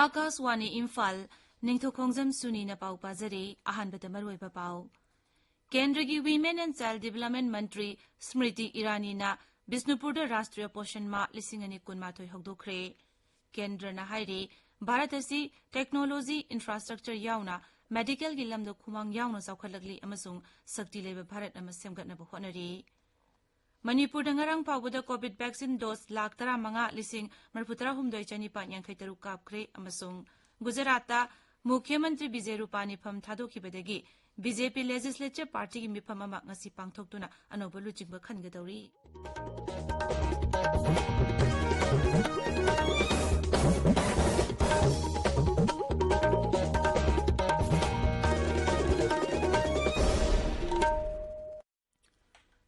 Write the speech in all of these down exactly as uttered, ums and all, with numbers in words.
ꯑꯥꯀꯥꯁꯋꯥꯅꯤ ꯏꯝꯐꯥꯜ, ꯅꯤꯡꯊꯧꯈꯣꯡꯖꯝ ꯁꯨꯅꯤꯅ ꯄꯥꯎ ꯄꯥꯖꯔꯤ꯫ ꯑꯍꯥꯟꯕꯗ ꯃꯔꯨꯑꯣꯏꯕ ꯄꯥꯎ꯫ ꯀꯦꯟꯗ꯭ꯔꯒꯤ Women and Child Development ꯃꯟꯇ꯭ꯔꯤ ꯁ꯭ꯃ꯭ꯔꯤꯇꯤ ꯏꯔꯥꯅꯤꯅ ꯕꯤꯁꯅꯨꯄꯨꯔꯗ ꯔꯥꯁꯇ꯭ꯔꯤꯌ ꯄꯣꯁꯟ ꯃꯥ ꯂꯤꯁꯤꯡ ꯑꯅꯤ ꯀꯨꯟꯃꯥꯊꯣꯏ ꯍꯧꯗꯣꯛꯈ꯭ꯔꯦ꯫ ꯀꯦꯟꯗ꯭ꯔꯅ ꯍꯥꯏꯔꯤ, ꯚꯥꯔꯠ ꯑꯁꯤ technology, infrastructure ꯌꯥꯎꯅ medicalꯒꯤ ꯂꯝꯗ ꯈꯨꯃꯥꯡ ꯌꯥꯎꯅ ꯆꯥꯎꯈꯠꯂꯛꯂꯤ ꯑꯃꯁꯨꯡ ꯁꯛꯇꯤ ꯂꯩꯕ ꯚꯥꯔꯠ ꯑꯃ ꯁꯦꯝꯒꯠꯅꯕ ꯍꯣꯠꯅꯔꯤ꯫ ꯃꯅꯤꯄꯨꯔꯗ ꯉꯔꯥꯡ ꯐꯥꯎꯕꯗ COVID vaccine dose ꯂꯥꯈ ꯇꯔꯥꯃꯉꯥ ꯂꯤꯁꯤꯡ ꯃꯔꯤꯐꯨꯇꯔꯥ ꯍꯨꯝꯗꯣꯏ ꯆꯅꯤꯄꯥꯟ ꯌꯥꯡꯈꯩ ꯇꯔꯨꯛ ꯀꯥꯞꯈ꯭ꯔꯦ ꯑꯃꯁꯨꯡ ꯒꯨꯖꯔꯥꯠꯇ ꯃꯨꯈ꯭ꯌ ꯃꯟꯇ꯭ꯔꯤ ꯕꯤꯖꯦ ꯔꯨꯄꯥꯅꯤ ꯐꯝ ꯊꯥꯗꯣꯛꯈꯤꯕꯗꯒꯤ BJP Legislature Partyꯒꯤ ꯃꯤꯐꯝ ꯑꯃ ꯉꯁꯤ ꯄꯥꯡꯊꯣꯛꯇꯨꯅ ꯑꯅꯧꯕ ꯂꯨꯆꯤꯡꯕ ꯈꯟꯒꯗꯧꯔꯤ꯫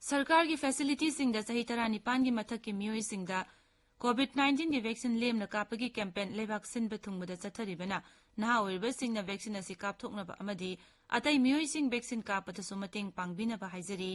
ꯁꯔꯀꯥꯔꯒꯤ facilityꯁꯤꯡꯗ ꯆꯍꯤ ꯇꯔꯥꯅꯤꯄꯥꯟꯒꯤ ꯃꯊꯛꯀꯤ ꯃꯤꯑꯣꯏꯁꯤꯡꯗ COVID nineteenꯒꯤ vaccine ꯂꯦꯝꯅ ꯀꯥꯞꯄꯒꯤ campaign ꯂꯩꯕꯥꯛ ꯁꯤꯟꯕ ꯊꯨꯡꯕꯗ ꯆꯠꯊꯔꯤꯕꯅ ꯅꯍꯥ ꯑꯣꯏꯔꯤꯕꯁꯤꯡꯅ vaccine ꯑꯁꯤ ꯀꯥꯞꯊꯣꯛꯅꯕ ꯑꯃꯗꯤ ꯑꯇꯩ ꯃꯤꯑꯣꯏꯁꯤꯡ vaccine ꯀꯥꯞꯄꯗꯁꯨ ꯃꯇꯦꯡ ꯄꯥꯡꯕꯤꯅꯕ ꯍꯥꯏꯖꯔꯤ꯫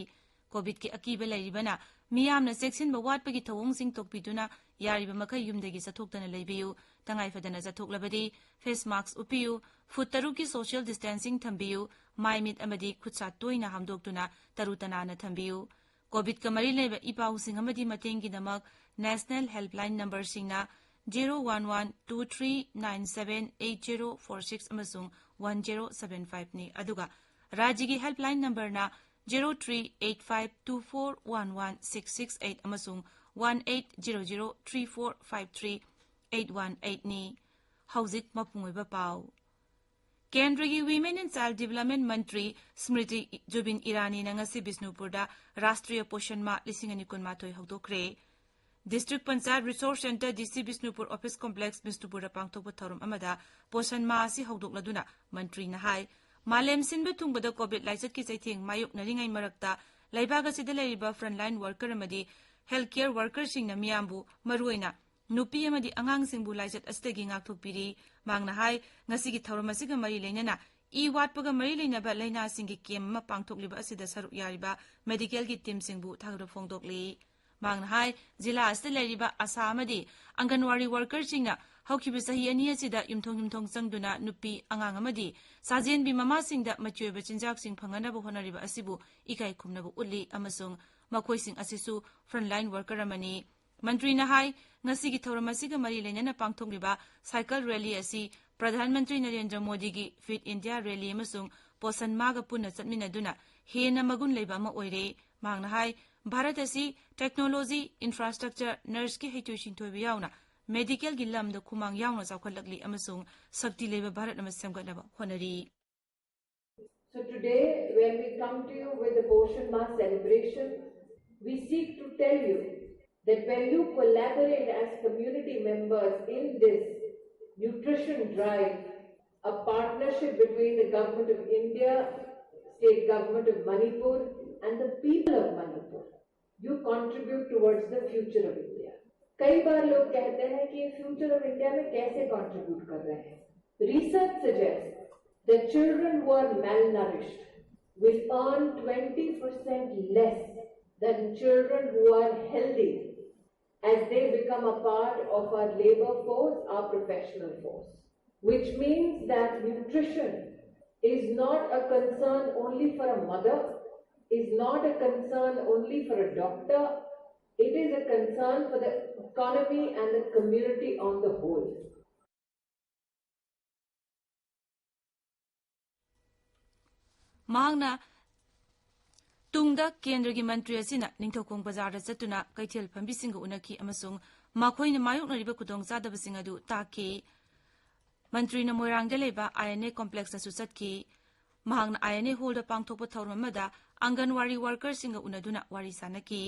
COVIDꯀꯤ ꯑꯀꯤꯕ ꯂꯩꯔꯤꯕꯅ ꯃꯤꯌꯥꯝꯅ ꯆꯦꯛꯁꯤꯟꯕ ꯋꯥꯠꯄꯒꯤ ꯊꯧꯑꯣꯡꯁꯤꯡ ꯇꯣꯛꯄꯤꯗꯨꯅ ꯌꯥꯔꯤꯕ ꯃꯈꯩ ꯌꯨꯝꯗꯒꯤ ꯆꯠꯊꯣꯛꯇꯅ ꯂꯩꯕꯤꯌꯨ꯫ ꯇꯉꯥꯏ ꯐꯗꯅ ꯆꯠꯊꯣꯛꯂꯕꯗꯤ face mask ꯎꯞꯄꯤꯌꯨ, ꯐꯨꯠ ꯇꯔꯨꯛꯀꯤ social distancing ꯊꯝꯕꯤꯌꯨ, ꯃꯥꯏ ꯃꯤꯠ ꯑꯃꯗꯤ ꯈꯨꯠꯁꯥ ꯇꯣꯏꯅ ꯍꯥꯝꯗꯣꯛꯇꯨꯅ ꯇꯔꯨ ꯇꯅꯥꯟꯅ ꯊꯝꯕꯤꯌꯨ꯫ COVIDꯀ ꯃꯔꯤ ꯂꯩꯕ ꯏ ꯄꯥꯎꯁꯤꯡ ꯑꯃꯗꯤ ꯃꯇꯦꯡꯒꯤꯗꯃꯛ national helpline numberꯁꯤꯡꯅ zero one one two three nine seven eight zero four six ꯑꯃꯁꯨꯡ one zero seven fiveꯅꯤ꯫ ꯑꯗꯨꯒ ꯔꯥꯖ꯭ꯌꯒꯤ helpline numberꯅ zero three eight five two four one one six six eight ꯑꯃꯁꯨꯡ one eight zero zero three four five three eight one eightꯅꯤ꯫ ꯍꯧꯖꯤꯛ ꯃꯄꯨꯡ ꯑꯣꯏꯕ ꯄꯥꯎ꯫ ꯀꯦꯟꯗ꯭ꯔꯒꯤ Women and Child Development ꯃꯟꯇ꯭ꯔꯤ ꯁ꯭ꯃ꯭ꯔꯤꯇꯤ ꯖꯨꯕꯤꯟ ꯏꯔꯥꯅꯤꯅ ꯉꯁꯤ ꯕꯤꯁꯅꯨꯄꯨꯔꯗ ꯔꯥꯁꯇ꯭ꯔꯤꯌ ꯄꯣꯁꯟ ꯃꯥ ꯂꯤꯁꯤꯡ ꯑꯅꯤ ꯀꯨꯟꯃꯥꯊꯣꯏ ꯍꯧꯗꯣꯛꯈ꯭ꯔꯦ꯫ District Panchayat Resource Centre, DC Bishnupur Office Complex, ꯕꯤꯁꯅꯨꯄꯨꯔꯗ ꯄꯥꯡꯊꯣꯛꯄ ꯊꯧꯔꯝ ꯑꯃꯗ ꯄꯣꯁꯟ ꯃꯥ ꯑꯁꯤ ꯍꯧꯗꯣꯛꯂꯗꯨꯅ ꯃꯟꯇ꯭ꯔꯤꯅ ꯍꯥꯏ, ꯃꯥꯂꯦꯝ ꯁꯤꯟꯕ ꯊꯨꯡꯕꯗ COVID ꯂꯥꯏꯆꯠꯀꯤ ꯆꯩꯊꯦꯡ ꯃꯥꯌꯣꯛꯅꯔꯤꯉꯩ ꯃꯔꯛꯇ ꯂꯩꯕꯥꯛ ꯑꯁꯤꯗ ꯂꯩꯔꯤꯕ frontline worker ꯑꯃꯗꯤ healthcare workerꯁꯤꯡꯅ ꯃꯤꯌꯥꯝꯕꯨ, ꯃꯔꯨꯑꯣꯏꯅ ꯅꯨꯄꯤ ꯑꯃꯗꯤ ꯑꯉꯥꯡꯁꯤꯡꯕꯨ ꯂꯥꯏꯆꯠ ꯑꯁꯤꯗꯒꯤ ꯉꯥꯛꯊꯣꯛꯄꯤꯔꯤ꯫ ꯃꯍꯥꯛꯅ ꯍꯥꯏ, ꯉꯁꯤꯒꯤ ꯊꯧꯔꯝ ꯑꯁꯤꯒ ꯃꯔꯤ ꯂꯩꯅꯅ ꯏ ꯋꯥꯠꯄꯒ ꯃꯔꯤ ꯂꯩꯅꯕ ꯂꯩꯅꯥꯁꯤꯡꯒꯤ camp ꯑꯃ ꯄꯥꯡꯊꯣꯛꯂꯤꯕ ꯑꯁꯤꯗ ꯁꯔꯨꯛ ꯌꯥꯔꯤꯕ medicalꯒꯤ teamꯁꯤꯡꯕꯨ ꯊꯥꯒꯠꯄ ꯐꯣꯡꯗꯣꯛꯂꯤ꯫ ꯃꯍꯥꯛꯅ ꯍꯥꯏ, ꯖꯤꯂꯥ ꯑꯁꯤꯗ ꯂꯩꯔꯤꯕ ꯑꯁꯥ ꯑꯃꯗꯤ ꯑꯪꯒꯟꯋꯥꯔꯤ workerꯁꯤꯡꯅ ꯍꯧꯈꯤꯕ ꯆꯍꯤ ꯑꯅꯤ ꯑꯁꯤꯗ ꯌꯨꯝꯊꯣꯡ ꯌꯨꯝꯊꯣꯡ ꯆꯪꯗꯨꯅ ꯅꯨꯄꯤ, ꯑꯉꯥꯡ ꯑꯃꯗꯤ ꯁꯥꯖꯦꯟꯕꯤ ꯃꯃꯥꯁꯤꯡꯗ ꯃꯆꯤ ꯑꯣꯏꯕ ꯆꯤꯟꯖꯥꯛꯁꯤꯡ ꯐꯪꯍꯟꯅꯕ ꯍꯣꯠꯅꯔꯤꯕ ꯑꯁꯤꯕꯨ ꯏꯀꯥꯏ ꯈꯨꯝꯅꯕ ꯎꯠꯂꯤ ꯑꯃꯁꯨꯡ ꯃꯈꯣꯏꯁꯤꯡ ꯑꯁꯤꯁꯨ frontline worker ꯑꯃꯅꯤ꯫ ꯃꯟꯇ꯭ꯔꯤꯅ ꯍꯥꯏ, ꯉꯁꯤꯒꯤ ꯊꯧꯔꯝ ꯑꯁꯤꯒ ꯃꯔꯤ ꯂꯩꯅꯅ ꯄꯥꯡꯊꯣꯛꯂꯤꯕ cycle rally ꯑꯁꯤ ꯄ꯭ꯔꯙꯥꯟ ꯃꯟꯇ꯭ꯔꯤ ꯅꯔꯦꯟꯗ꯭ꯔ ꯃꯣꯗꯤꯒꯤ Fit India Rally ꯑꯃꯁꯨꯡ ꯄꯣꯁꯟ ꯃꯥꯒ ꯄꯨꯟꯅ ꯆꯠꯃꯤꯟꯅꯗꯨꯅ ꯍꯦꯟꯅ ꯃꯒꯨꯟ ꯂꯩꯕ ꯑꯃ ꯑꯣꯏꯔꯦ꯫ ꯃꯍꯥꯛꯅ ꯍꯥꯏ, ꯚꯥꯔꯠ ꯑꯁꯤ technology, infrastructure, nurseꯀꯤ ꯍꯩꯊꯣꯏ ꯁꯤꯡꯊꯣꯏꯕ ꯌꯥꯎꯅ medicalꯒꯤ ꯂꯝꯗ ꯈꯨꯃꯥꯡ ꯌꯥꯎꯅ ꯆꯥꯎꯈꯠꯂꯛꯂꯤ ꯑꯃꯁꯨꯡ ꯁꯛꯇꯤ ꯂꯩꯕ ꯚꯥꯔꯠ ꯑꯃ ꯁꯦꯝꯒꯠꯅꯕ ꯍꯣꯠꯅꯔꯤ꯫ So today, when we come to you with the Poshan Maah celebration, we seek to tell you that when you collaborate as community members in this nutrition drive, a partnership between the Government of India, State Government of Manipur, and the people of Manipur, you contribute towards the future of India. कई बार लोग कहते हैं कि future of India में कैसे contribute कर रहे हैं। Research suggests that children who are malnourished will earn twenty percent less than children who are healthy as they become a part of our labor force, our professional force, which means that nutrition is not a concern only for a mother, is not a concern only for a doctor, it is a concern for the economy and the community on the whole. ꯃꯍꯥꯛꯅ ꯇꯨꯡꯗ ꯀꯦꯟꯗ꯭ꯔꯒꯤ ꯃꯟꯇ꯭ꯔꯤ ꯑꯁꯤꯅ ꯅꯤꯡꯊꯧꯈꯣꯡ ꯕꯖꯥꯔꯗ ꯆꯠꯇꯨꯅ ꯀꯩꯊꯦꯜ ꯐꯝꯕꯤꯁꯤꯡꯒ ꯎꯅꯈꯤ ꯑꯃꯁꯨꯡ ꯃꯈꯣꯏꯅ ꯃꯥꯌꯣꯛꯅꯔꯤꯕ ꯈꯨꯗꯣꯡꯆꯥꯗꯕꯁꯤꯡ ꯑꯗꯨ ꯇꯥꯛꯈꯤ꯫ ꯃꯟꯇ꯭ꯔꯤꯅ ꯃꯣꯏꯔꯥꯡꯗ ꯂꯩꯕ INA complexꯇꯁꯨ ꯆꯠꯈꯤ꯫ ꯃꯍꯥꯛꯅ INA hallꯗ ꯄꯥꯡꯊꯣꯛꯄ ꯊꯧꯔꯝ ꯑꯃꯗ ꯑꯪꯒꯟꯋꯥꯔꯤ workerꯁꯤꯡꯒ ꯎꯅꯗꯨꯅ ꯋꯥꯔꯤ ꯁꯥꯅꯈꯤ꯫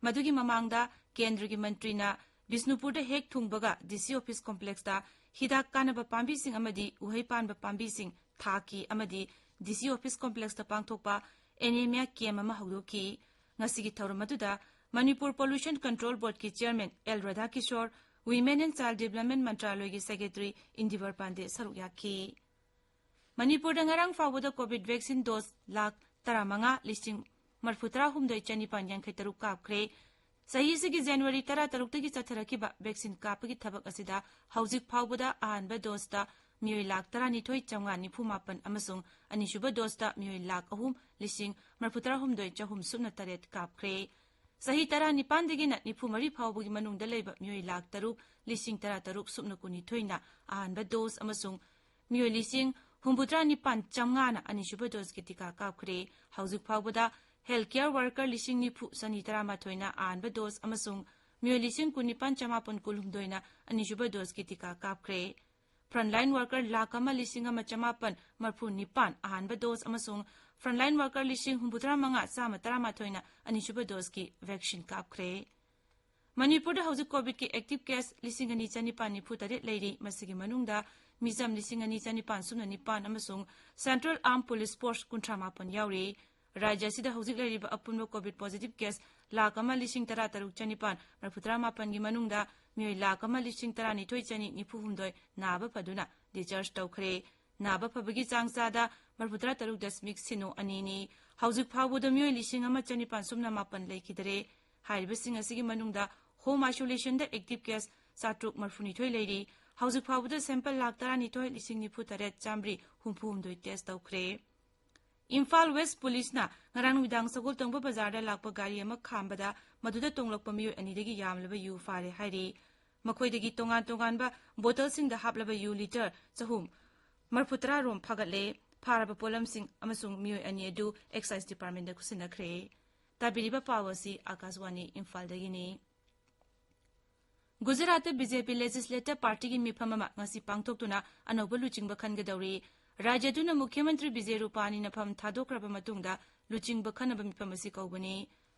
ꯃꯗꯨꯒꯤ ꯃꯃꯥꯡꯗ ꯀꯦꯟꯗ꯭ꯔꯒꯤ ꯃꯟꯇ꯭ꯔꯤꯅ ꯕꯤꯁꯅꯨꯄꯨꯔꯗ ꯍꯦꯛ ꯊꯨꯡꯕꯒ DC office complexꯇ ꯍꯤꯗꯥꯛ ꯀꯥꯟꯅꯕ ꯄꯥꯝꯕꯤꯁꯤꯡ ꯑꯃꯗꯤ ꯎꯍꯩ ꯄꯥꯟꯕ ꯄꯥꯝꯕꯤꯁꯤꯡ ꯊꯥꯈꯤ ꯑꯃꯗꯤ DC office complexꯇ ꯄꯥꯡꯊꯣꯛꯄ anemia camp ꯑꯃ ꯍꯧꯗꯣꯛꯈꯤ꯫ ꯉꯁꯤꯒꯤ ꯊꯧꯔꯝ ꯑꯗꯨꯗ Manipur Pollution Control Boardꯀꯤ chairman L ꯔꯥꯙꯥꯀꯤꯁꯣꯔ, Women and Child Development ꯃꯟꯇ꯭ꯔꯥꯂꯣꯏꯒꯤ secretary ꯏꯟꯗꯤꯕꯔ ꯄꯥꯟꯗꯦ ꯁꯔꯨꯛ ꯌꯥꯈꯤ꯫ ꯃꯅꯤꯄꯨꯔꯗ ꯉꯔꯥꯡ ꯐꯥꯎꯕꯗ COVID vaccine dose ꯂꯥꯈ ꯇꯔꯥꯃꯉꯥ ꯂꯤꯁꯤꯡ ꯃꯔꯤꯐꯨꯇꯔꯥꯍꯨꯝꯗꯣꯏ ꯆꯅꯤꯄꯥꯟ ꯌꯥꯡꯈꯩ ꯇꯔꯨꯛ ꯀꯥꯞꯈ꯭ꯔꯦ꯫ ꯆꯍꯤꯁꯤꯒꯤ ꯖꯅꯋꯥꯔꯤ ꯇꯔꯥꯇꯔꯨꯛꯇꯒꯤ ꯆꯠꯊꯔꯛꯈꯤꯕ vaccine ꯀꯥꯞꯄꯒꯤ ꯊꯕꯛ ꯑꯁꯤꯗ ꯍꯧꯖꯤꯛ ꯐꯥꯎꯕꯗ ꯑꯍꯥꯟꯕ doseꯇ ꯃꯤꯑꯣꯏ ꯂꯥꯈ ꯇꯔꯥꯅꯤꯊꯣꯏ ꯆꯥꯝꯃꯉꯥ ꯅꯤꯐꯨ ꯃꯥꯄꯟ ꯑꯃꯁꯨꯡ ꯑꯅꯤꯁꯨꯕ doseꯇ ꯃꯤꯑꯣꯏ ꯂꯥꯈ ꯑꯍꯨꯝ ꯂꯤꯁꯤꯡ ꯃꯔꯤꯐꯨꯇꯔꯥꯍꯨꯝꯗꯣꯏ ꯆꯍꯨꯝ ꯁꯨꯞꯅ ꯇꯔꯦꯠ ꯀꯥꯞꯈ꯭ꯔꯦ꯫ ꯆꯍꯤ ꯇꯔꯥꯅꯤꯄꯥꯟꯗꯒꯤꯅ ꯅꯤꯐꯨ ꯃꯔꯤ ꯐꯥꯎꯕꯒꯤ ꯃꯅꯨꯡꯗ ꯂꯩꯕ ꯃꯤꯑꯣꯏ ꯂꯥꯈ ꯇꯔꯨꯛ ꯂꯤꯁꯤꯡ ꯇꯔꯥꯇꯔꯨꯛ ꯁꯨꯞꯅ ꯀꯨꯟꯅꯤꯊꯣꯏꯅ ꯑꯍꯥꯟꯕ dose ꯑꯃꯁꯨꯡ ꯃꯤꯑꯣꯏ ꯂꯤꯁꯤꯡ ꯍꯨꯝꯐꯨꯇꯔꯥ ꯅꯤꯄꯥꯟ ꯆꯥꯝꯃꯉꯥꯅ ꯑꯅꯤꯁꯨꯕ doseꯀꯤ ꯇꯤꯀꯥ ꯀꯥꯞꯈ꯭ꯔꯦ꯫ ꯍꯧꯖꯤꯛ ꯐꯥꯎꯕꯗ health care worker ꯂꯤꯁꯤꯡ ꯅꯤꯐꯨ ꯆꯅꯤ ꯇꯔꯥꯃꯥꯊꯣꯏꯅ ꯑꯍꯥꯟꯕ dose ꯑꯃꯁꯨꯡ ꯃꯤꯑꯣꯏ ꯂꯤꯁꯤꯡ ꯀꯨꯟꯅꯤꯄꯥꯟ ꯆꯃꯥꯄꯟ ꯀꯨꯟꯍꯨꯝꯗꯣꯏꯅ ꯑꯅꯤꯁꯨꯕ doseꯀꯤ ꯇꯤꯀꯥ ꯀꯥꯞꯈ꯭ꯔꯦ꯫ Frontline worker ꯂꯥꯈ ꯑꯃ ꯂꯤꯁꯤꯡ ꯑꯃ ꯆꯃꯥꯄꯟ ꯃꯔꯤꯐꯨ ꯅꯤꯄꯥꯟ ꯑꯍꯥꯟꯕ dose ꯑꯃꯁꯨꯡ frontline worker ꯂꯤꯁꯤꯡ ꯍꯨꯝꯐꯨꯇꯔꯥ ꯃꯉꯥ ꯆꯥꯝꯃ ꯇꯔꯥꯃꯥꯊꯣꯏꯅ ꯑꯅꯤꯁꯨꯕ doseꯀꯤ vaccine ꯀꯥꯞꯈ꯭ꯔꯦ꯫ ꯃꯅꯤꯄꯨꯔꯗ ꯍꯧꯖꯤꯛ COVIDꯀꯤ active case ꯂꯤꯁꯤꯡ ꯑꯅꯤ ꯆꯅꯤꯄꯥꯟ ꯅꯤꯐꯨ ꯇꯔꯦꯠ ꯂꯩꯔꯤ꯫ ꯃꯁꯤꯒꯤ ꯃꯅꯨꯡꯗ ꯃꯤꯆꯝ ꯂꯤꯁꯤꯡ ꯑꯅꯤ ꯆꯅꯤꯄꯥꯟ ꯁꯨꯞꯅ ꯅꯤꯄꯥꯟ ꯑꯃꯁꯨꯡ Central Armed Police Force ꯀꯨꯟꯊ꯭ꯔꯥ ꯃꯥꯄꯟ ꯌꯥꯎꯔꯤ꯫ ꯔꯥꯖ꯭ꯌ ꯑꯁꯤꯗ ꯍꯧꯖꯤꯛ ꯂꯩꯔꯤꯕ ꯑꯄꯨꯟꯕ COVID positive case ꯂꯥꯈ ꯑꯃ ꯂꯤꯁꯤꯡ ꯇꯔꯥ ꯇꯔꯨꯛ ꯆꯅꯤꯄꯥꯟ ꯃꯔꯤꯐꯨꯇꯔꯥ ꯃꯥꯄꯟꯒꯤ ꯃꯅꯨꯡꯗ ꯃꯤꯑꯣꯏ ꯂꯥꯈ ꯑꯃ ꯂꯤꯁꯤꯡ ꯇꯔꯥꯅꯤꯊꯣꯏ ꯆꯅꯤ ꯅꯤꯐꯨ ꯍꯨꯝꯗꯣꯏ ꯅꯥꯕ ꯐꯗꯨꯅ discharge ꯇꯧꯈ꯭ꯔꯦ꯫ ꯅꯥꯕ ꯐꯕꯒꯤ ꯆꯥꯡ ꯆꯥꯗ ꯃꯔꯤꯐꯨꯇꯔꯥ ꯇꯔꯨꯛ ꯗꯁꯃꯤꯛ ꯁꯤꯅꯣ ꯑꯅꯤꯅꯤ꯫ ꯍꯧꯖꯤꯛ ꯐꯥꯎꯕꯗ ꯃꯤꯑꯣꯏ ꯂꯤꯁꯤꯡ ꯑꯃ ꯆꯅꯤꯄꯥꯟ ꯁꯨꯞꯅ ꯃꯥꯄꯟ ꯂꯩꯈꯤꯗꯔꯦ꯫ ꯍꯥꯏꯔꯤꯕꯁꯤꯡ ꯑꯁꯤꯒꯤ ꯃꯅꯨꯡꯗ home isolationꯗ active case ꯆꯥꯇ꯭ꯔꯨꯛ ꯃꯔꯤꯐꯨꯅꯤꯊꯣꯏ ꯂꯩꯔꯤ꯫ ꯍꯧꯖꯤꯛ ꯐꯥꯎꯕꯗ sample ꯂꯥꯈ ꯇꯔꯥꯅꯤꯊꯣꯏ ꯂꯤꯁꯤꯡ ꯅꯤꯐꯨ ꯇꯔꯦꯠ ꯆꯥꯝꯃꯔꯤ ꯍꯨꯝꯐꯨ ꯍꯨꯝꯗꯣꯏ test ꯇꯧꯈ꯭ꯔꯦ꯫ ꯏꯝꯐꯥꯜ West Policeꯅ ꯉꯔꯥꯡ ꯅꯨꯃꯤꯗꯥꯡ ꯁꯒꯣꯜ ꯇꯣꯡꯕ ꯕꯖꯥꯔꯗ ꯂꯥꯛꯄ ꯒꯥꯔꯤ ꯑꯃ ꯈꯥꯝꯕꯗ ꯃꯗꯨꯗ ꯇꯣꯡꯂꯛꯄ ꯃꯤꯑꯣꯏ ꯑꯅꯤꯗꯒꯤ ꯌꯥꯝꯂꯕ ꯌꯨ ꯐꯥꯔꯦ ꯍꯥꯏꯔꯤ꯫ ꯃꯈꯣꯏꯗꯒꯤ ꯇꯣꯉꯥꯟ ꯇꯣꯉꯥꯟꯕ bottleꯁꯤꯡꯗ ꯍꯥꯞꯂꯕ ꯌꯨ litre ꯆꯍꯨꯝ ꯃꯔꯤꯐꯨꯇꯔꯥ ꯔꯣꯝ ꯐꯥꯒꯠꯂꯦ꯫ ꯐꯥꯔꯕ ꯄꯣꯠꯂꯝꯁꯤꯡ ꯑꯃꯁꯨꯡ ꯃꯤꯑꯣꯏ ꯑꯅꯤ ꯑꯗꯨ Excise Departmentꯗ ꯈꯨꯠꯁꯤꯟꯅꯈ꯭ꯔꯦ꯫ ꯇꯥꯕꯤꯔꯤꯕ ꯄꯥꯎ ꯑꯁꯤ ꯑꯥꯀꯥꯁꯕꯥꯅꯤ ꯏꯝꯐꯥꯜꯗꯒꯤꯅꯤ꯫ ꯒꯨꯖꯔꯥꯠꯇ BJP Legislative Partyꯒꯤ ꯃꯤꯐꯝ ꯑꯃ ꯉꯁꯤ ꯄꯥꯡꯊꯣꯛꯇꯨꯅ ꯑꯅꯧꯕ ꯂꯨꯆꯤꯡꯕ ꯈꯟꯒꯗꯧꯔꯤ꯫ ꯔꯥꯖ꯭ꯌ ꯑꯗꯨꯅ ꯃꯨꯈ꯭ꯌ ꯃꯟꯇ꯭ꯔꯤ ꯕꯤꯖꯦ ꯔꯨꯄꯥꯅꯤꯅ ꯐꯝ ꯊꯥꯗꯣꯛꯈ꯭ꯔꯕ ꯃꯇꯨꯡꯗ ꯂꯨꯆꯤꯡꯕ ꯈꯟꯅꯕ ꯃꯤꯐꯝ ꯑꯁꯤ ꯀꯧꯕꯅꯤ꯫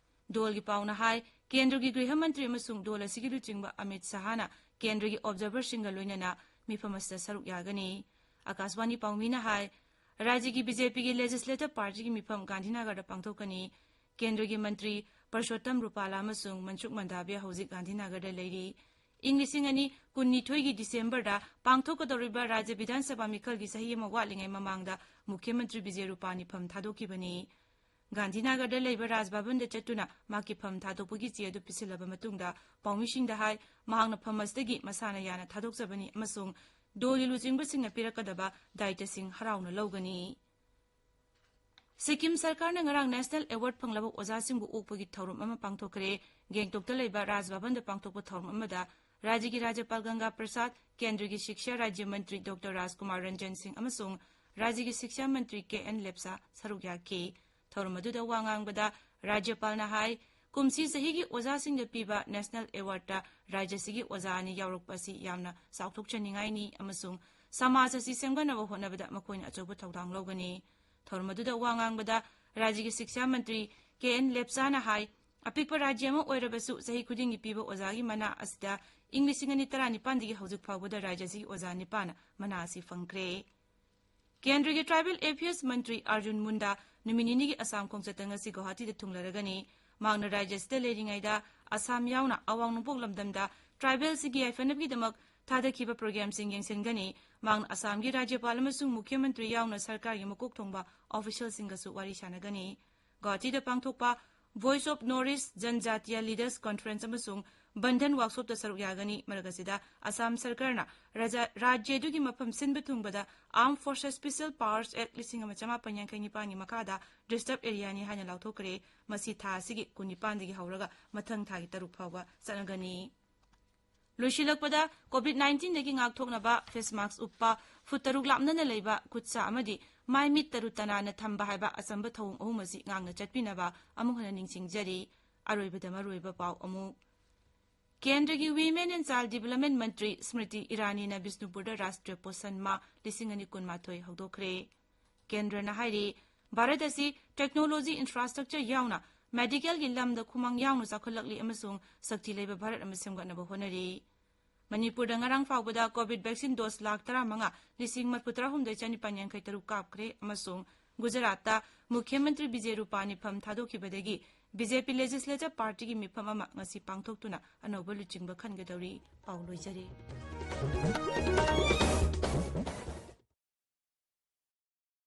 ꯗꯣꯜꯒꯤ ꯄꯥꯎꯅ ꯍꯥꯏ, ꯀꯦꯟꯗ꯭ꯔꯒꯤ ꯒ꯭ꯔꯤꯍ ꯃꯟꯇ꯭ꯔꯤ ꯑꯃꯁꯨꯡ ꯗꯣꯜ ꯑꯁꯤꯒꯤ ꯂꯨꯆꯤꯡꯕ ꯑꯃꯤꯠ ꯁꯍꯥꯅ ꯀꯦꯟꯗ꯭ꯔꯒꯤ observerꯁꯤꯡꯒ ꯂꯣꯏꯅꯅ ꯃꯤꯐꯝ ꯑꯁꯤꯗ ꯁꯔꯨꯛ ꯌꯥꯒꯅꯤ꯫ ꯑꯥꯀꯥꯁꯕꯥꯅꯤ ꯄꯥꯎꯃꯤꯅ ꯍꯥꯏ, ꯔꯥꯖ꯭ꯌꯒꯤ BJPꯒꯤ Legislative Partyꯒꯤ ꯃꯤꯐꯝ ꯒꯥꯟꯙꯤꯅꯒꯔꯗ ꯄꯥꯡꯊꯣꯛꯀꯅꯤ꯫ ꯀꯦꯟꯗ꯭ꯔꯒꯤ ꯃꯟꯇ꯭ꯔꯤ ꯄꯔꯁꯣꯠꯇꯝ ꯔꯨꯄꯥꯂꯥ ꯑꯃꯁꯨꯡ ꯃꯟꯁꯨꯈ ꯃꯟꯗꯥꯚꯤꯌꯥ ꯍꯧꯖꯤꯛ ꯒꯥꯟꯙꯤꯅꯒꯔꯗ ꯂꯩꯔꯤ꯫ ꯏꯪ ꯂꯤꯁꯤꯡ ꯑꯅꯤ ꯀꯨꯟꯅꯤꯊꯣꯏꯒꯤ ꯗꯤꯁꯦꯝꯕꯔꯗ ꯄꯥꯡꯊꯣꯛꯀꯗꯧꯔꯤꯕ ꯔꯥꯖ꯭ꯌ ꯕꯤꯙꯥꯟ ꯁꯚꯥ ꯃꯤꯈꯜꯒꯤ ꯆꯍꯤ ꯑꯃ ꯋꯥꯠꯂꯤꯉꯩ ꯃꯃꯥꯡꯗ ꯃꯨꯈ꯭ꯌ ꯃꯟꯇ꯭ꯔꯤ ꯕꯤꯖꯦ ꯔꯨꯄꯥꯅꯤ ꯐꯝ ꯊꯥꯗꯣꯛꯈꯤꯕꯅꯤ꯫ ꯒꯥꯟꯙꯤꯅꯒꯔꯗ ꯂꯩꯕ ꯔꯥꯖ ꯚꯕꯟꯗ ꯆꯠꯇꯨꯅ ꯃꯍꯥꯛꯀꯤ ꯐꯝ ꯊꯥꯗꯣꯛꯄꯒꯤ ꯆꯦ ꯑꯗꯨ ꯄꯤꯁꯤꯜꯂꯕ ꯃꯇꯨꯡꯗ ꯄꯥꯎꯃꯤꯁꯤꯡꯗ ꯍꯥꯏ, ꯃꯍꯥꯛꯅ ꯐꯝ ꯑꯁꯤꯗꯒꯤ ꯃꯁꯥꯅ ꯌꯥꯅ ꯊꯥꯗꯣꯛꯆꯕꯅꯤ ꯑꯃꯁꯨꯡ ꯗꯣꯜꯒꯤ ꯂꯨꯆꯤꯡꯕꯁꯤꯡꯅ ꯄꯤꯔꯛꯀꯗꯕ ꯗꯥꯌꯤꯇ꯭ꯕꯁꯤꯡ ꯍꯔꯥꯎꯅ ꯂꯧꯒꯅꯤ꯫ ꯁꯤꯛꯀꯤꯝ ꯁꯔꯀꯥꯔꯅ ꯉꯔꯥꯡ ꯅꯦꯁꯅꯦꯜ ꯑꯦꯋꯥꯔꯗ ꯐꯪꯂꯕ ꯑꯣꯖꯥꯁꯤꯡꯕꯨ ꯑꯣꯛꯄꯒꯤ ꯊꯧꯔꯝ ꯑꯃ ꯄꯥꯡꯊꯣꯛꯈ꯭ꯔꯦ꯫ ꯒꯦꯡꯇꯣꯛꯇ ꯂꯩꯕ ꯔꯥꯖ ꯚꯕꯟꯗ ꯄꯥꯡꯊꯣꯛꯄ ꯊꯧꯔꯝ ꯑꯃꯗ ꯔꯥꯖ꯭ꯌꯒꯤ ꯔꯥꯖ꯭ꯌꯄꯥꯜ ꯒꯪꯒꯥ ꯄ꯭ꯔꯁꯥꯗ, ꯀꯦꯟꯗ꯭ꯔꯒꯤ ꯁꯤꯛꯁꯥ ꯔꯥꯖ꯭ꯌ ꯃꯟꯇ꯭ꯔꯤ ꯗꯣꯛꯇꯔ ꯔꯥꯖꯀꯨꯃꯥꯔ ꯔꯟꯖꯟ ꯁꯤꯡ ꯑꯃꯁꯨꯡ ꯔꯥꯖ꯭ꯌꯒꯤ ꯁꯤꯛꯁꯥ ꯃꯟꯇ꯭ꯔꯤ ꯀꯦ ꯑꯦꯟ ꯂꯦꯞꯁꯥ ꯁꯔꯨꯛ ꯌꯥꯈꯤ꯫ ꯊꯧꯔꯝ ꯑꯗꯨꯗ ꯋꯥ ꯉꯥꯡꯕꯗ ꯔꯥꯖ꯭ꯌꯄꯥꯜꯅ ꯍꯥꯏ, ꯀꯨꯝꯁꯤ ꯆꯍꯤꯒꯤ ꯑꯣꯖꯥꯁꯤꯡꯗ ꯄꯤꯕ ꯅꯦꯁꯅꯦꯜ ꯑꯦꯋꯥꯔꯗꯇ ꯔꯥꯖ꯭ꯌꯁꯤꯒꯤ ꯑꯣꯖꯥ ꯑꯅꯤ ꯌꯥꯎꯔꯛꯄ ꯑꯁꯤ ꯌꯥꯝꯅ ꯆꯥꯎꯊꯣꯛꯆꯅꯤꯡꯉꯥꯏꯅꯤ ꯑꯃꯁꯨꯡ ꯁꯃꯥꯖ ꯑꯁꯤ ꯁꯦꯝꯒꯠꯅꯕ ꯍꯣꯠꯅꯕꯗ ꯃꯈꯣꯏꯅ ꯑꯆꯧꯕ ꯊꯧꯗꯥꯡ ꯂꯧꯒꯅꯤ꯫ ꯊꯧꯔꯝ ꯑꯗꯨꯗ ꯋꯥ ꯉꯥꯡꯕꯗ ꯔꯥꯖ꯭ꯌꯒꯤ ꯁꯤꯛꯁꯥ ꯃꯟꯇ꯭ꯔꯤ ꯀꯦ ꯑꯦꯟ ꯂꯦꯞꯆꯥꯅ ꯍꯥꯏ, ꯑꯄꯤꯛꯄ ꯔꯥꯖ꯭ꯌ ꯑꯃ ꯑꯣꯏꯔꯕꯁꯨ ꯆꯍꯤ ꯈꯨꯗꯤꯡꯒꯤ ꯄꯤꯕ ꯑꯣꯖꯥꯒꯤ ꯃꯅꯥ ꯑꯁꯤꯗ ꯏꯪ ꯂꯤꯁꯤꯡ ꯑꯅꯤ ꯇꯔꯥꯅꯤꯄꯥꯟꯗꯒꯤ ꯍꯧꯖꯤꯛ ꯐꯥꯎꯕꯗ ꯔꯥꯖ꯭ꯌ ꯑꯁꯤꯒꯤ ꯑꯣꯖꯥ ꯅꯤꯄꯥꯟꯅ ꯃꯅꯥ ꯑꯁꯤ ꯐꯪꯈ꯭ꯔꯦ꯫ ꯀꯦꯟꯗ꯭ꯔꯒꯤ ꯇ꯭ꯔꯥꯏꯕꯦꯜ ꯑꯦꯐꯤꯌꯔꯁ ꯃꯟꯇ꯭ꯔꯤ ꯑꯔꯖꯨꯟ ꯃꯨꯟꯗꯥ ꯅꯨꯃꯤꯠ ꯅꯤꯅꯤꯒꯤ ꯑꯁꯥꯝ ꯈꯣꯡꯆꯠꯇ ꯉꯁꯤ ꯒꯧꯍꯥꯇꯤꯗ ꯊꯨꯡꯂꯔꯒꯅꯤ꯫ ꯃꯍꯥꯛꯅ ꯔꯥꯖ꯭ꯌ ꯑꯁꯤꯗ ꯂꯩꯔꯤꯉꯩꯗ ꯑꯁꯥꯝ ꯌꯥꯎꯅ ꯑꯋꯥꯡ ꯅꯣꯡꯄꯣꯛ ꯂꯝꯗꯝꯗ ꯇ꯭ꯔꯥꯏꯕꯦꯜꯁꯤꯡꯒꯤ ꯌꯥꯏꯐꯅꯕꯒꯤꯗꯃꯛ ꯊꯥꯗꯈꯤꯕ ꯄ꯭ꯔꯣꯒ꯭ꯔꯥꯝꯁꯤꯡ ꯌꯦꯡꯁꯤꯟꯒꯅꯤ꯫ ꯃꯍꯥꯛꯅ ꯑꯁꯥꯝꯒꯤ ꯔꯥꯖ꯭ꯌꯄꯥꯜ ꯑꯃꯁꯨꯡ ꯃꯨꯈ꯭ꯌ ꯃꯟꯇ꯭ꯔꯤ ꯌꯥꯎꯅ ꯁꯔꯀꯥꯔꯒꯤ ꯃꯀꯣꯛ ꯊꯣꯡꯕ ꯑꯣꯐꯤꯁꯤꯌꯦꯜꯁꯤꯡꯒꯁꯨ ꯋꯥꯔꯤ ꯁꯥꯟꯅꯒꯅꯤ꯫ ꯒꯧꯍꯥꯇꯤꯗ ꯄꯥꯡꯊꯣꯛꯄ voice of north east Janjatiya leaders conference ꯑꯃꯁꯨꯡ ꯕꯟꯙꯟ ꯋꯥꯛꯁꯣꯞꯇ ꯁꯔꯨꯛ ꯌꯥꯒꯅꯤ꯫ ꯃꯔꯛ ꯑꯁꯤꯗ ꯑꯁꯥꯝ ꯁꯔꯀꯥꯔꯅ ꯔꯥꯖ-, ꯔꯥꯖ꯭ꯌ ꯑꯗꯨꯒꯤ ꯃꯐꯝ ꯁꯤꯟꯕ ꯊꯨꯡꯕꯗ ꯑꯥꯔꯝ ꯐꯣꯔꯁꯦꯁ ꯁ꯭ꯄꯦꯁꯤꯌꯦꯜ ꯄꯥꯋꯔꯁ ꯑꯦꯛ ꯂꯤꯁꯤꯡ ꯑꯃ ꯆꯃꯥꯄꯟ ꯌꯥꯡꯈꯩ ꯅꯤꯄꯥꯟꯒꯤ ꯃꯈꯥꯗ ꯗꯤꯁꯇꯔꯕ ꯑꯦꯔꯤꯌꯥꯅꯤ ꯍꯥꯏꯅ ꯂꯥꯎꯊꯣꯛꯈ꯭ꯔꯦ꯫ ꯃꯁꯤ ꯊꯥ ꯑꯁꯤꯒꯤ ꯀꯨꯟꯅꯤꯄꯥꯟꯗꯒꯤ ꯍꯧꯔꯒ ꯃꯊꯪ ꯊꯥꯒꯤ ꯇꯔꯨꯛ ꯐꯥꯎꯕ ꯆꯠꯅꯒꯅꯤ꯫ ꯂꯣꯏꯁꯤꯜꯂꯛꯄꯗ, ꯀꯣꯚꯤꯗ ꯅꯥꯏꯟꯇꯤꯟꯗꯒꯤ ꯉꯥꯛꯊꯣꯛꯅꯕ ꯐꯦꯁ ꯃꯥꯛꯁ ꯎꯞꯄ, ꯐꯨꯠ ꯇꯔꯨꯛ ꯂꯥꯞꯅꯅ ꯂꯩꯕ, ꯈꯨꯠ ꯁꯥ ꯑꯃꯗꯤ ꯃꯥꯏ ꯃꯤꯠ ꯇꯔꯨ ꯇꯅꯥꯟꯅ ꯊꯝꯕ ꯍꯥꯏꯕ ꯑꯆꯝꯕ ꯊꯧꯑꯣꯡ ꯑꯍꯨꯝ ꯑꯁꯤ ꯉꯥꯛꯅ ꯆꯠꯄꯤꯅꯕ ꯑꯃꯨꯛ ꯍꯟꯅ ꯅꯤꯡꯁꯤꯡꯖꯔꯤ꯫ ꯑꯔꯣꯏꯕꯗ ꯃꯔꯨꯑꯣꯏꯕ ꯄꯥꯎ ꯑꯃꯨꯛ꯫ ꯀꯦꯟꯗ꯭ꯔꯒꯤ Women and Child Development ꯃꯟꯇ꯭ꯔꯤ ꯁ꯭ꯃ꯭ꯔꯤꯇꯤ ꯏꯔꯥꯅꯤꯅ ꯕꯤꯁꯅꯨꯄꯨꯔꯗ ꯔꯥꯁꯇ꯭ꯔꯤꯌ ꯄꯣꯁꯟ ꯃꯥꯍ ꯂꯤꯁꯤꯡ ꯑꯅꯤ ꯀꯨꯟꯃꯥꯊꯣꯏ ꯍꯧꯗꯣꯛꯈ꯭ꯔꯦ꯫ ꯀꯦꯟꯗ꯭ꯔꯅ ꯍꯥꯏꯔꯤ, ꯚꯥꯔꯠ ꯑꯁꯤ ꯇꯦꯛꯅꯣꯂꯣꯖꯤ, ꯏꯟꯐ꯭ꯔꯥꯁ꯭ꯇ꯭ꯔꯛꯆꯔ ꯌꯥꯎꯅ ꯃꯦꯗꯤꯀꯦꯜꯒꯤ ꯂꯝꯗ ꯈꯨꯃꯥꯡ ꯌꯥꯎꯅ ꯆꯥꯎꯈꯠꯂꯛꯂꯤ ꯑꯃꯁꯨꯡ ꯁꯛꯇꯤ ꯂꯩꯕ ꯚꯥꯔꯠ ꯑꯃ ꯁꯦꯝꯒꯠꯅꯕ ꯍꯣꯠꯅꯔꯤ꯫ ꯃꯅꯤꯄꯨꯔꯗ ꯉꯔꯥꯡ ꯐꯥꯎꯕꯗ ꯀꯣꯚꯤꯗ ꯚꯦꯛꯁꯤꯟ ꯗꯣꯁ ꯂꯥꯈ ꯇꯔꯥꯃꯉꯥ ꯂꯤꯁꯤꯡ ꯃꯔꯤꯐꯨ ꯇꯔꯥꯍꯨꯝꯗꯣꯏ ꯆꯅꯤꯄꯥꯟ ꯌꯥꯡꯈꯩ ꯇꯔꯨꯛ ꯀꯥꯞꯈ꯭ꯔꯦ ꯑꯃꯁꯨꯡ ꯒꯨꯖꯔꯥꯠꯇ ꯃꯨꯈ꯭ꯌ ꯃꯟꯇ꯭ꯔꯤ ꯕꯤꯖꯦ ꯔꯨꯄꯥꯅꯤ ꯐꯝ ꯊꯥꯗꯣꯛꯈꯤꯕꯗꯒꯤ ꯕꯤ ꯖꯦ ꯄꯤ ꯂꯦꯖꯤꯁꯂꯦꯆꯔ ꯄꯥꯔꯇꯤꯒꯤ ꯃꯤꯐꯝ ꯑꯃ ꯉꯁꯤ ꯄꯥꯡꯊꯣꯛꯇꯨꯅ ꯑꯅꯧꯕ ꯂꯨꯆꯤꯡꯕ ꯈꯟꯒꯗꯧꯔꯤ꯫ ꯄꯥꯎ ꯂꯣꯏꯖꯔꯦ꯫